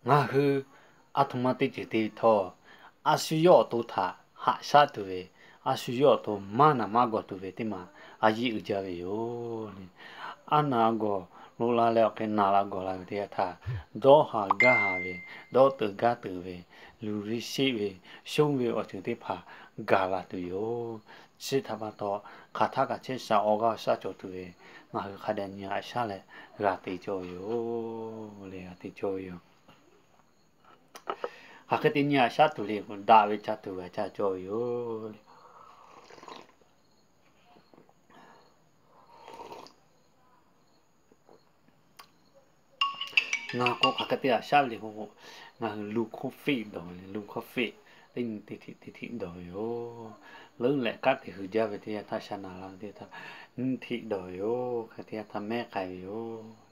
Ngaˬ hui aˬ htoꞈ ma teˇ ceuˬ te htawˇ, a shu yawˇ awˬ to htaꞈ haꞈ shaˉ tuˬ ve, a shu yawˇ awˬ to maˇ naˬ maˇ gawˬ tuˬ ve teˇ maˬ a yiˇ uiˍ jaˇ ve yoˬ. A naˬ gawˬ lo la leh awˬ hk'e naˬ la gawˬ la ve teˇ yanˇ htaˇ, dawˇ haˍ gaˇ haˍ ve, dawˇ teuꞈ gaˇ teuꞈ ve, luˬ ve sheˆ ve, shonˇ ve awˬ ceuˬ teˇ hpaˍ gaˬ la tuˬ yoˬ. Chi htaꞈ pa taw, hk'aˬ htaˇ kaꞈ chehˇ sha awˬ g'aˇ shaˉ cawˬ tuˬ ve, ngaˬ hui hk'a dehꞈ nyi haꞈ shaˉ leh g'a te cawˇ ve yoˬ. Leh g'a te cawˇ ve yoˬ. Hk'aˬ hk'e te nyi haꞈ shaˉ tuˬ le k'o, daꞈ ve ca tuˬ g'a ca cawˇ ve yoˬ. Ngaˬ k'o hk'aˬ hk'e te haꞈ shaˉ ve le k'o, ngaˬ hui lu hkawˇ feˆ dawˬ ve le, lu hkawˇ feˆ teˇ nyi te hteꞈ te hteꞈ dawˬ ve yoˬ. Leuˉ leh kanˉ te hui jaˇ ve teˇ yanˇ htaˇ, sha naˬ la ve teˇ htaˇ, nyiˇ hteꞈ dawˬ ve yoˬ. Hk'e te yanˇ htaˇ mehˉ k'ai ve yoˬ.